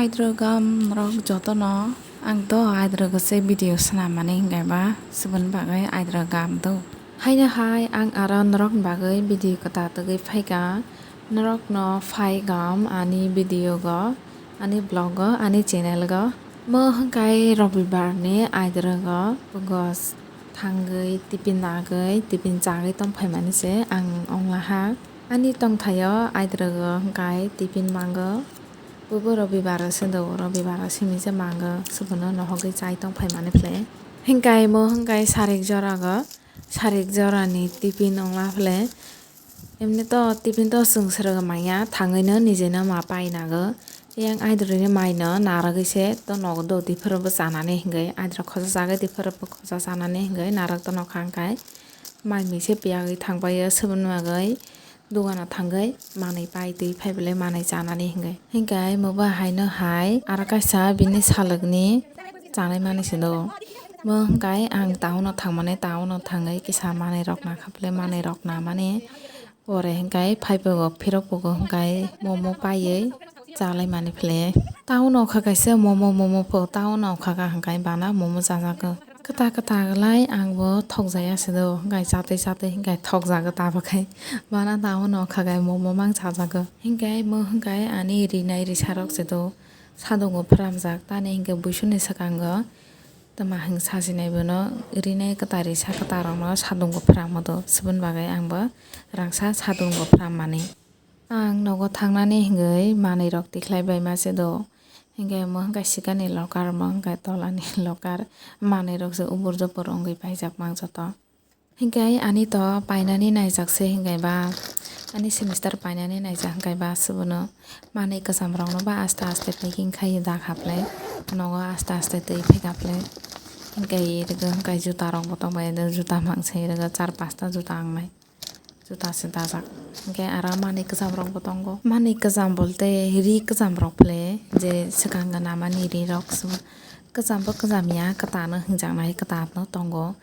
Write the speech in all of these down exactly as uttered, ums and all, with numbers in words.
Aidrogam norok jotono ang to aidrogo se video swnam mani hingai ba, suboni bagwi aidrogam do. Haino hai ang aro norokni bagwi video kwtal tugwi phaikha. Norokno phaigam ani video go, ani vlog go, ani channel go. Mo hwnkhe Robibar ni aidrogo pugos thangwi tiffin nagwi, tiffin chagwi tongphaimani se ang onglaha. Ani tongthaio aidrogo hwnkhe tiffin mango. Bubo Robibar o se do, Robibar o simi se mango, subono nohogwi chai tongphaimani phle. Hwnkhe mo hwnkhe sarik jorago, sarik jorani tiffin ongla phle. Emni to tiffin to chwng srwgo manya, thangwino nijeno ma painago. Yang aidroini maino narwgwi se to nogo do, tiphoro bo chanani hingwi, aidro khosa chagwi tiphoro bo khosa chanani hingwi narwk to nokha hwnkhe mai mui se piyagwi thangbaio, suboni bagwi dogano thangwi manwi pai twi phai belai manwi chanani hingwi. Hingkhe moba haino hai aro kaisa bini salwkni chanai mani se do. Mo hwnkhe ang town o thangmani, town o thangwi kisa manwi rok nakha phle, manwi rok namani pore hwnkhe phaiphaigo phirok bugo hwnkhe momo paiwi chalaimani phle. Town o kha kaisa momo, momo pho town o kha kha hwnkhe bana momo chajagwi. Kwtal kwtal lai ang bo thokjaya se do, hwnkhe chatwi chatwi hwnkhe thokjago tabuk khe. Bana town o kha khe momo mang chajago. Hwnkhe mo hwnkhe ani rinai risarok se do, sadungo phramjak tani hwnkhe buisuni swkango. Tama hwng sajinai bono rinai kwtal risa kwtal rokno sadungo phramwi do, suboni bagwi ang bo rangsa sadungo phrammani. Ang nogo thangnani hingwi manwirok tikhlai bai ma se do. Hingke omo hingke sikani locker, omo hingke tolani locker. Manwirok se ubur jubur wngwi paijak mang joto. Hingke ani to painani naijak se hingke ba, ani semester painani naijak hingke ba, subono manwi kwcham rokno ba aste aste packing khai da khaple, nogo aste aste twi phai khaple. Hingke irigo hingke juta rokbo tongbai, juta mangse irigo char pasta juta wngnai. Juta se dajak. Hingke aro manwi kwcham rokbo tongo. Manwi kwcham bolte ri kwcham rok phle je swkang gana mani ri rok se. Kwcham bo kwcham ya, kwtano hwnjaknai kwtano tongo.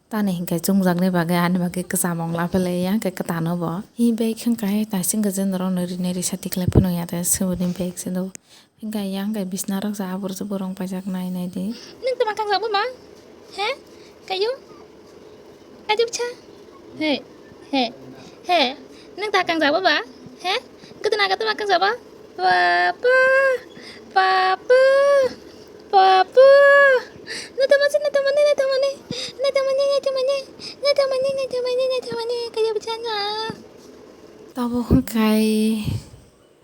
Tani hingke chumjaknai bagwi ani bagwi kwcham ongla phle ya hingke kwtano bo. Hi bag hingke hai naising kwchwng norokno rinai risa tikhlai phano ya de suboni bag se do. Hingke yang hingke bisna rok ja abur jubur rong paijak nai nai di. Nwng tama kangjak bo ma? He? Kayu? Kayu bwsa? He? He? He? Nwng ta kangjak bo ba? He? Gotona gotoma kangjak bo? Papa! Papa! Papa! Naithamani, naithamani, naithamani. Naithamani, naithamani. Naithamani, naithamani, naithamani. Kayu bwsa na? Tabuk hingke.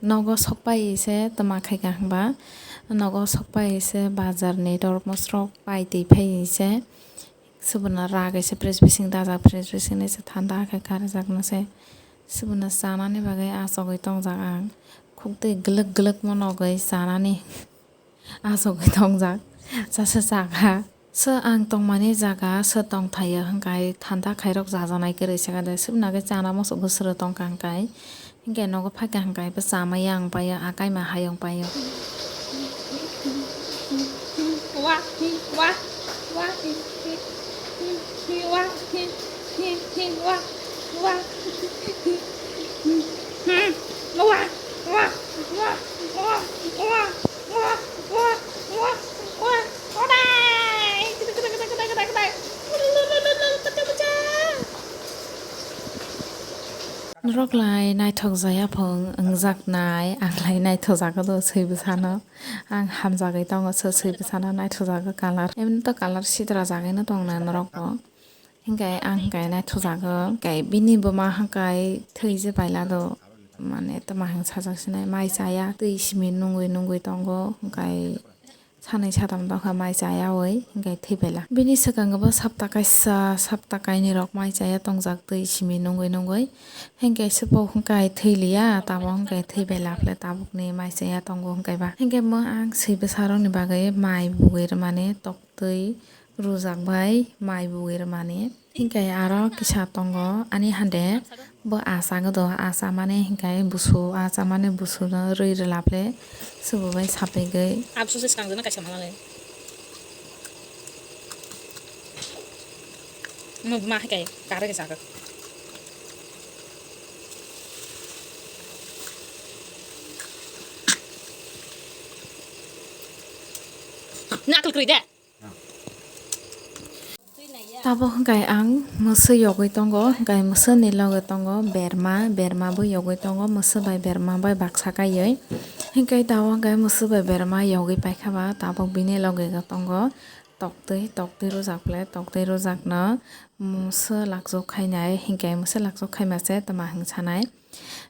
Nogo sok pai se tama khaikha hwnba, nogo sok pai se bazar ni dormos rok pai twi phai se, suboni ragwi se fridge bising dajak, fridge bising ni se thanda khe karjak no se, suboni chanani bagwi achugwi tongjak ang, khuk twi gwlwk gwlwk mo nogwi chanani. Achugwi tongjak, chasa chakha. So ang tongmani jaga, so tongthaio hwnkhe thanda khairok jajaknai kwrwi se khe de, suboni bagwi chana muchungwi swrwng tongkha hwnkhe, hwnkhe nogo phaikha hwnkhe bo chamaya ang paio, akaima hayung paio. Wah, hi, wah, wah, hi, hi, hi, hi, wah, hi, hi, hi, wah, wah, hi, hi, hi, hmm, wah, wah, wah, wah, wah. Norok lai naithok jaya phung wngjak nai, ang lai naithok jago do swi bwsano. Ang hamjagwi tongo swi bwsano naithok jago colour. Emni to colour sidra jagwi no tong nai norok bo. Hingke ang hingke naithojago, hingke bini buma hingke thwi je paila do, mane tama hing sajak sinai, mai chaya, twi simi nungwi nungwi tongo, hingke sanai satam tongkha mai chayawi, hingke thwi paila. Bini swkango bo sapta kaisa, sapta kainwi rok mai chaya tongjak twi simi nungwi nungwi, hingke sebo hingke thwi liya, tabuk hingke thwi paila phle tabukni mai chaya tongo hingke ba. Hingke mo ang swi bwsarokni bagwi mai bugwi rwmani tok twi rwjak bai mai bugwi rwmani. Hingke aro kisa tongo ani hande bo achago do, achamani hingke busu, achamani busuno rwi rwlaple subu bai sapigwi. Absu se swkang jana kaisa manale. Mo ma hingke kare ke jaga. Nakal kwrwi de. Tabuk hwnkhe ang mwswi yogwi tongo, hwnkhe mwswini loge tongo berma, berma bo yogwi tongo, mwswi bai berma bai baksa kaiwi. Hwnkhe tabuk hwnkhe mwswi bai berma yogwi paikha ba, tabuk bini loge tongo toktwi, toktwi rwjak phle, toktwi rwjakno mwswi lakchuk khainai, hwnkhe mwswi lakchuk khaima se tama hwn sanai.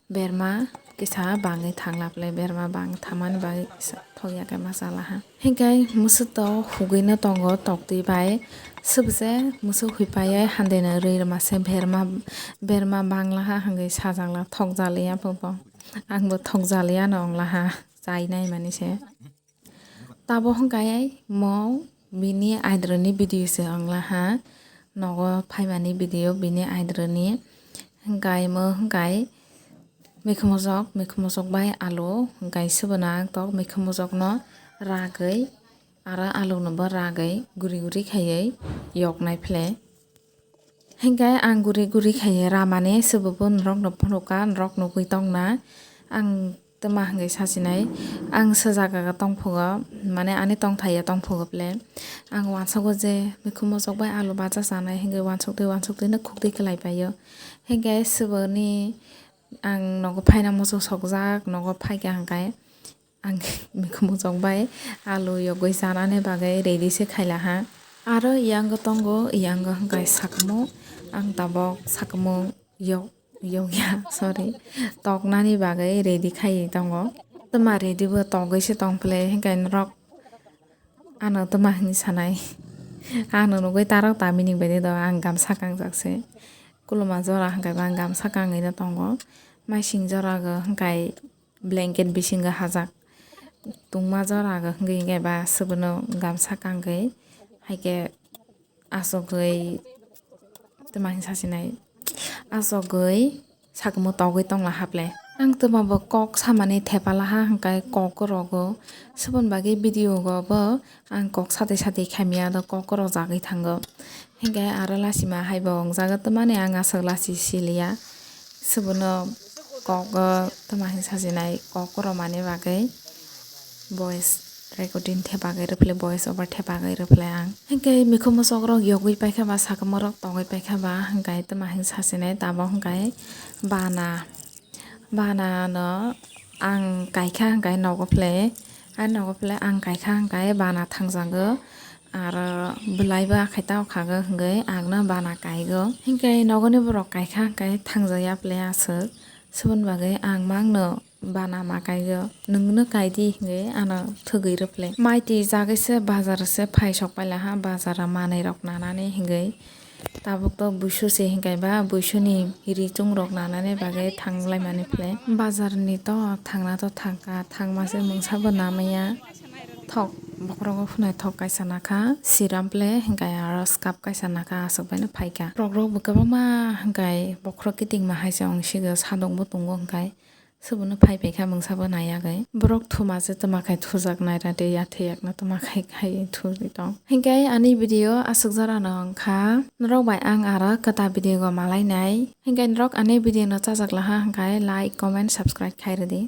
Berma kisa bangwi thangla phle, berma bang thamani bagwi kisa thokya khe ma chala ha. Hinkhe mwswk to hugwi no tongo toktwi bai, swk je mwswk hwi paiya handeno rwi rwma se berma, berma bangla ha hwngwi sajakla, thokjaliya bo bo. Ang bo thokjaliya no wngla ha, chai nai mani se. Tabuk hwnkhe mo bini aidroni video se wngla ha, nogo phaimani video bini aidroni. Hwnkhe mo hwnkhe mikhumo jok, mikhumo jok bai alu, hwnkhe swbana ang tok mikhumo jokno ragwi, aro aluno bo ragwi guri guri khaiwi yoknai phle. Hinkhe ang guri guri khaiwi ramani, swbo bo norokno phunukha, norok nugwi tongna. Ang twma hwnkhe sachinai, ang se jaga o tongphugo, mane ani tongthai o tongphugo phle. Ang uansukgo je mikhumo jok bai alu bacha chanai, hinkhe uansuk twi uansuk twi no khuk twi kwlai paio. Hinkhe swboni ang nogo phaina muchung sokjak, nogo phaikha hwnkhe. Ang mikhumo jok bai alu yogwi chanani bagwi ready se khaila ha. Aro yango tongo, yango hwnkhe sakmo, ang tabok sakmo yok, yokya, sorry, toknani bagwi ready khaiwi tongo. Twma ready bo togwi se tong phle, hwnkhe norok ano twma hinwi sanai. Ano nugwi tarok tamini bagwi do, ang gamsa kangjak se. Kuluma jora hwnkhe bo ang gamsa kangwi no tongo. Maising jora go hwnkhe blanket bisingo hajak tungma jora go hwnkhe ba swbono gamsa kangwi, haikhe asogwi twma hinwi sachinai, asogwi sakmo togwi tongla haple. Ang twma bo kok samani thepalaha hwnkhe kok rogo, swbon bagwi video go bo ang kok satwi satwi khaimya do kok rojagwi thango. Hinkhe aro lasima hai bo wngjago twmani ang aswk lasi siliya. Swbono kok o twma hinwi sajinai kok romani bagwi voice recording the bagwi rwphle, voice over the bagwi rwphle ang. Hinkhe mikhumo jok rok yogwi paikha ba sakamo rok togwi paikha ba hinkhe twma hinwi sajinai tabok hinkhe bana. Bana no ang kaikha hwnkhe nogo phle, a nogo phle ang kaikha hwnkhe bana thangjago, aro bwlai bo akhai ta khago hwnkhe ang no bana kaigo. Hinkhe nogoni borok kaikha hwnkhe thangjaya phle aswk, swbon bagwi ang mangno bana ma kaigo, nwngno kaidi hwnkhe ano thwgwi rw phle. Mai twi jagwi se bazar se phai sok paila ha, bazar o manwi rok nanani hwnkhe. Tabuk to buisu se hinkhe ba buisuni ri chungrok nanani bagwi thanglaimani phle. Bazar ni to thangna to thangkha, thangma se mungsa bo namaya. Thok bokhorogo phunai thok kaisa nakha, siram phle hinkhe aro skap kaisa nakha, aswk baino phaikha. Borok rok bo kwbangma hinkhe bokhorok kiting ma hai se ongsigo, sadok bo tongo hinkhe. Swbono phai phaikha mungsa bo naiya gai. Borok thuma se twma khai thujak naira de yathai yakno twma khai khai thuri tong. Hinkhe ani video aswk jora no wngkha. Norok bai ang aro kwta video go malai nai. Hinkhe norok ani video no chajak laha hwnkhe like, comment, subscribe khai rwdi.